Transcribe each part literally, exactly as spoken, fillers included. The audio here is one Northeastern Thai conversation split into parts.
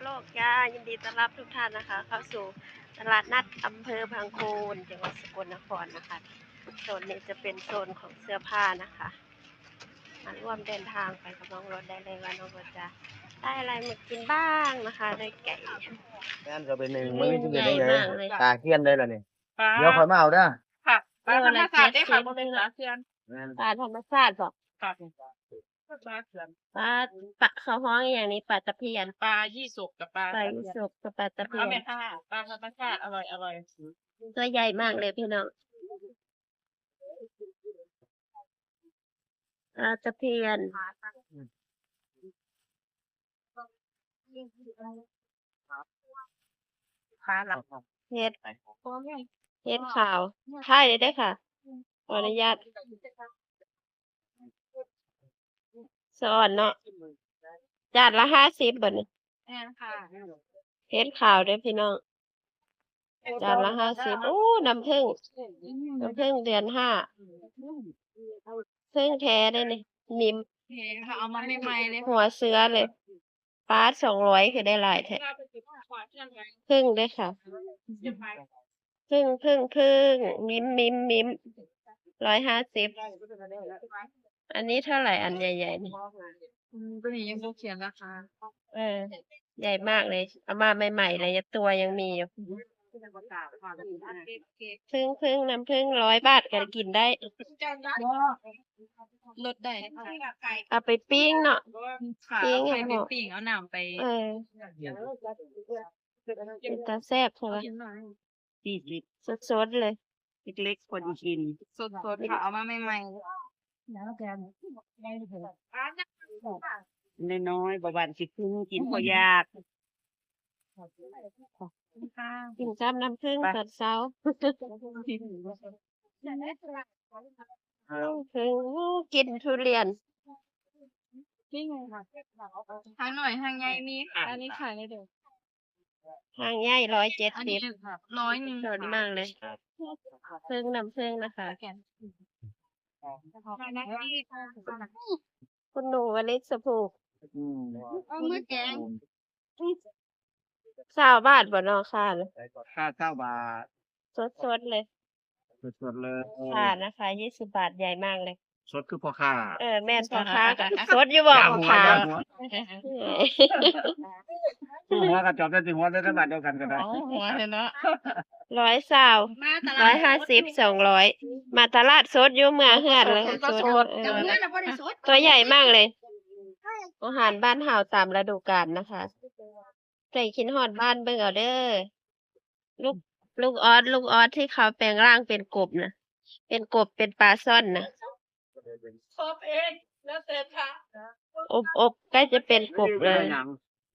โลกจ้า ยินดีต้อนรับทุกท่านนะคะ เข้าสู่ตลาดนัดอำเภอพังโคน จังหวัดสกลนครนะคะ โซนนี้จะเป็นโซนของเสื้อผ้านะคะ มาร่วมเดินทางไปกับน้องรถได้เลยว่าน้องรถจะได้อะไรมากินบ้างนะคะ ได้ไก่ แม่นก็เป็นหนึ่งมื้อที่เป็นได้เลย ใหญ่มากเลย ตาเทียนได้แล้วนี่ ปลา เดี๋ยวค่อยมาเอาเด้อ ค่ะ ปลาธรรมชาติเด้อค่ะ บ่แม่นปลาเทียน แม่น ปลาธรรมชาติบ่ ค่ะ ปลาเทียน ปลา ปลา เขาฮ้องอีหยังนี่ ปลาตะเพียน ปลายี่สกกับปลา ปลายี่สกกับปลาตะเพียน เอาแม่ค่ะ ปลาธรรมชาติ อร่อย อร่อย ตัวใหญ่มากเลยพี่น้อง ปลาตะเพียน ปลาหลัก เห็ด เห็ดขาว ถ่ายได้เด้อค่ะ ขออนุญาต สะออนเนาะ จานละห้าสิบบ่นี่ แม่นค่ะ เห็ดขาวเด้อพี่น้อง จานละห้าสิบ โอ้ น้ำผึ้ง น้ำผึ้งเดือนห้า ผึ้งแท้เด้นี่ นิ่ม แท้ค่ะ เอามาใหม่ๆเลย หัวเสือเลย ป๊าด สองร้อย คือได้หลายแท้ ผึ้งเด้อค่ะ ผึ้ง ผึ้ง ผึ้ง มิ้ม มิ้ม มิ้ม ร้อยห้าสิบ อันนี้เท่าไหร่ อันใหญ่ๆนี่ อืม ตัวนี้ยังบ่เขียนราคา เออ ใหญ่มากเลย เอามาใหม่ๆเลย ตัวยังมีอยู่ ผึ้ง ผึ้ง น้ำผึ้ง ร้อยบาทก็กินได้ ลดได้ เอาไปปิ้งเนาะ ค่ะ ปิ้ง เอาไป ให้หอม ปิ้ง เอาน้ำไป เออ เป็นตาแซ่บใช่ปะ สี่สิบ สดๆเลย เล็กๆ พอดีกิน สดๆค่ะ เอามาใหม่ๆ น้อยๆ บ่หวานสิครึ่ง กินพอยาก กินกับน้ำผึ้ง ไป ตอนเช้า เออ ผึ้ง โอ้ กินทุเรียน นี่ไงค่ะ หางน้อยหางใหญ่มีค่ะ อันนี้ขายได้เด้อ หางใหญ่ ร้อยเจ็ดสิบ อันนี้ค่ะ ร้อยหนึ่ง สด ค่ะ มากเลย ผึ้ง น้ำผึ้งนะคะ คุณหนูวลิศสุภู อืม เอามือแกง ซาวบาทบ่เนาะค่ะ ค่ะ ซาวบาท สดๆเลย สดๆเลย ค่ะนะคะ ยี่สิบบาท ใหญ่มากเลย สดคือพ่อค้า เออ แม่นพ่อค้าก็ สดอยู่บ่ พ่อค้า หัว หัว หัวกระจอบได้สิ หัวได้รัฐบาลเดียวกันก็ได้ เอาหัวเลยเนาะ ร้อยซาว มาตลาด ร้อยห้าสิบ สองร้อย มาตลาดสดอยู่เมืองเฮือนเลย สด สด เออ เดี๋ยวเฮือนน่ะบ่ได้สด ตัวใหญ่มากเลย อาหารบ้านเฮาตามฤดูกาลนะคะ ใครคิดฮอดบ้านเบิ่งเอาเด้อ ลูก ลูกออส ลูกออสที่เขาแปลงร่างเป็นกบนะ เป็นกบ เป็นปลาช่อนนะ อบเอง แล้วแต่ค่ะ อบ อบ ใกล้จะเป็นกบเลย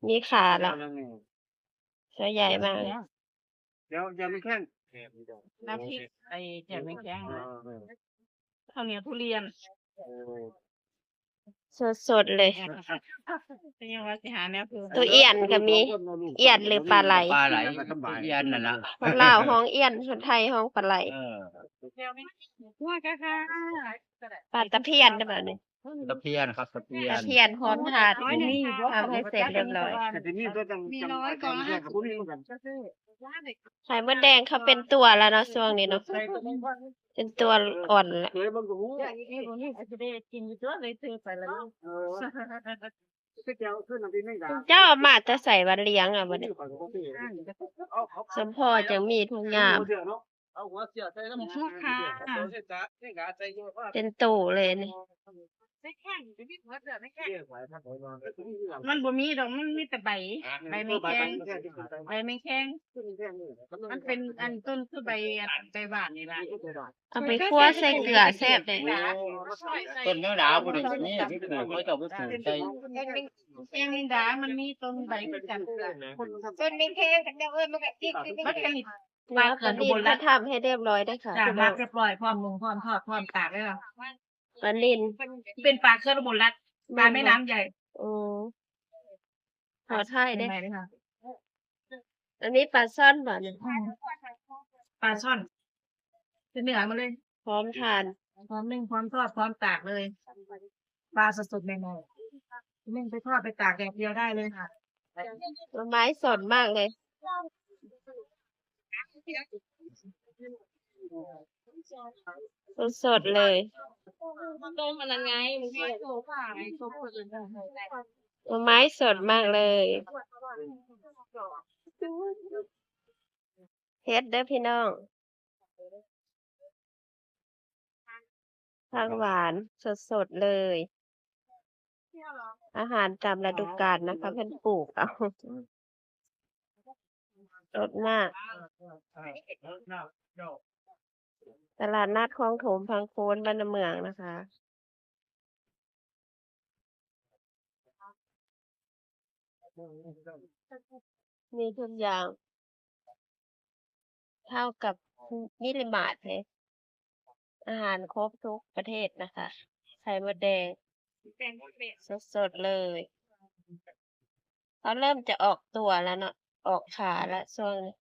มีขาละ ตัวใหญ่มากเลย เดี๋ยว เดี๋ยวมันแข็ง น้ำพริก ไอ้แจ่วแมงแคง เออ ข้าวเหนียวทุเรียน เออ สดๆเลย เป็นยังไงสิหาแนวคือ ตัวเอี้ยนก็มี เอี้ยนหรือปลาไหล ปลาไหล เอี้ยนนั่นล่ะ คนลาวฮ้องเอี้ยน คนไทยฮ้องปลาไหล เออ หัวกะค่ะ ปลาตะเพียนได้บ่นี่ ตะเพียนครับ ตะเพียน ตะเพียนพร้อมทาน ทำให้เสร็จเรียบร้อย แต่ทีนี้ก็จัง มีน้อยกว่า จังแค่กับพวกนี้เหมือนกัน ไข่มดแดงเขาเป็นตัวแล้วเนาะ ช่วงนี้เนาะ เป็นตัวอ่อนแล้ว เคยมันก็รู้ อย่างนี้เองนี่อาจจะได้กินอยู่ตัวเลยซื้อไปแล้ว เออ เจ้าเอามาแต่ใส่วันเลี้ยงอ่ะวันนี้ สมพอจังมีทุกอย่าง เอาหัวเสียใส่น้ำ ค่ะ เป็นโตเลยนี่ มันบ่มีดอก มันมีแต่ใบ ใบแมงแคง ใบแมงแคง มันเป็นอันต้นคือใบ อันใบหวานนี่ล่ะ เอาไปคั่วใส่เกลือแซ่บเลย ต้นแมงดาบ่ได้มี ที่ปลูกเขาเจ้าไปปลูกใส่ แมงดา มันมีต้นใบคือกัน ต้นแมงแคง มันเป็นปลาเกลืออุบลรัตน์ ทำให้เรียบร้อยด้วยค่ะ จ้ะ หมักเรียบร้อย พร้อมนึ่ง พร้อมทอด พร้อมตากเลย ปลานิล เป็นปลาเกลืออุบลรัตน์ ปลาแม่น้ำใหญ่ โอ้ ขอถ่ายเด้ ใหม่เลยค่ะ อันนี้ปลาช่อนบ่เนี่ย อืม ปลาช่อน เป็นเนื้อมาเลย พร้อมทาน พร้อมนึ่ง พร้อมทอด พร้อมตากเลย ปลาสดๆ ใหม่ๆ นึ่งไปทอดไปตากแดดเดียวได้เลยค่ะ หน่อไม้สดมากเลย สดๆเลย ต้มอันนั้นไง มันก็ หน่อไม้สดมากเลย เฮ็ดเด้อพี่น้อง ผักหวานสดๆเลย อาหารตามฤดูกาลนะคะ เพิ่นปลูกเอา สดมาก ตลาดนัดคลองถมพังโคนบ้านนาเมืองนะคะ มีทุกอย่าง เท่ากับมินิมาร์ทเลย อาหารครบทุกประเภทนะคะ ไข่มดแดง สดๆเลย เขาเริ่มจะออกตัวแล้วเนาะ ออกขาแล้วช่วงนี้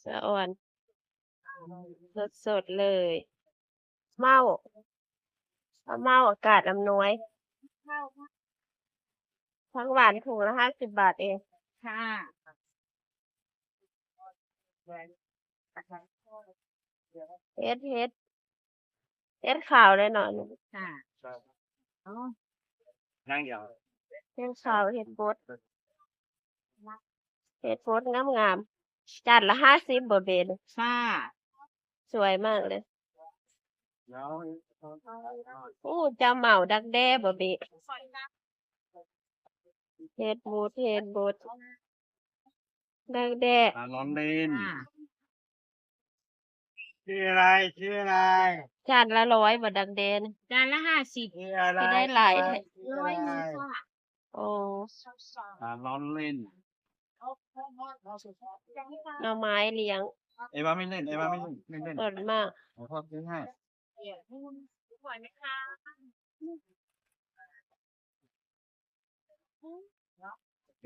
สะออน สดๆเลย เม่า เอาเม่า อากาศอำนวย ผักหวานถุงละห้าสิบบาทเอง ค่ะ เฮ็ด เฮ็ด เฮ็ดขาวเลยเนาะ ค่ะ อ๋อ นั่งยาว เฮ็ดขาว เฮ็ดบด เฮ็ดบดงามๆ จานละห้าสิบบ่เบน ค่ะ สวยมากเลย แล้ว อู้ เจ้าเหมาดักแด้บ่เบ เฮ็ดบด เฮ็ดบด ดักแด้ อ่า ร้อนเล่น ค่ะ ชื่ออะไร ชื่ออะไร จานละร้อยบ่ดักแด้ จานละห้าสิบ ชื่ออะไร สิได้หลายแท้ ชื่ออะไร ร้อยหนึ่งค่ะ โอ้ อ่า ร้อนเล่น หน่อไม้เลี้ยง เอวาไม่เล่น เอวาไม่เล่น ไม่เล่น สดมาก เดี๋ยวพ่อซื้อให้ ไหวไหมคะ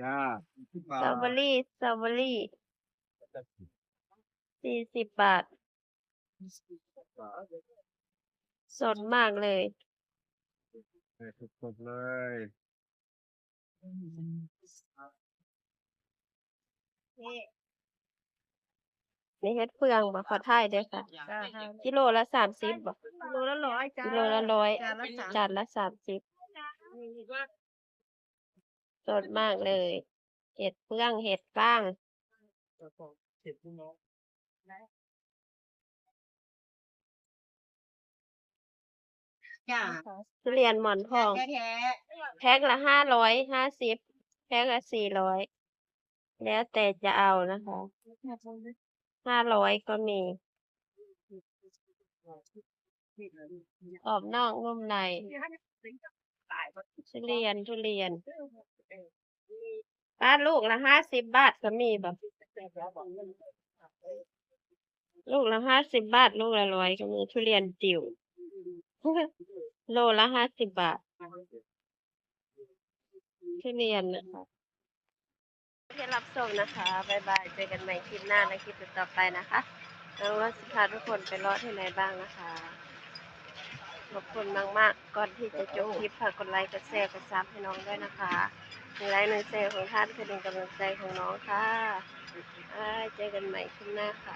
จ้า สตรอเบอรี่ สตรอเบอรี่ สี่สิบบาท สดมากเลย เออ สดๆเลย นี่เฮ็ดเฟืองบ่ ขอถ่ายเด้อค่ะ จ้า กิโลละสามสิบบ่ กิโลละร้อยจ้า กิโลละร้อย จานละสาม จานละสามสิบ สดมากเลย เห็ดเฟือง เห็ดฟาง จ้า ทุเรียนหมอนทอง แท้ๆ แพ็คละห้าร้อยห้าสิบ แพ็คละสี่ร้อย แล้วแต่จะเอานะคะ ห้าร้อยก็มี กรอบนอกนุ่มใน ทุเรียน ทุเรียน ป้า ลูกละห้าสิบบาทก็มีบ่ ลูกละห้าสิบบาท ลูกละร้อยก็มี ทุเรียนจิ๋ว โลละห้าสิบบาท ทุเรียนนะคะ ที่รับชมนะคะ บ๊ายบาย เจอกันใหม่คลิปหน้าและคลิปต่อๆไปนะคะ หวังว่าสิพาทุกคนไปเลาะที่ไหนบ้างนะคะ ขอบคุณมากๆ ก่อนที่จะจบคลิป ฝากกดไลค์ กดแชร์ กดซับให้น้องด้วยนะคะ หนึ่งไลค์ หนึ่งแชร์ของท่าน คือหนึ่งกำลังใจของน้องค่ะ บ๊ายบาย เจอกันใหม่คลิปหน้าค่ะ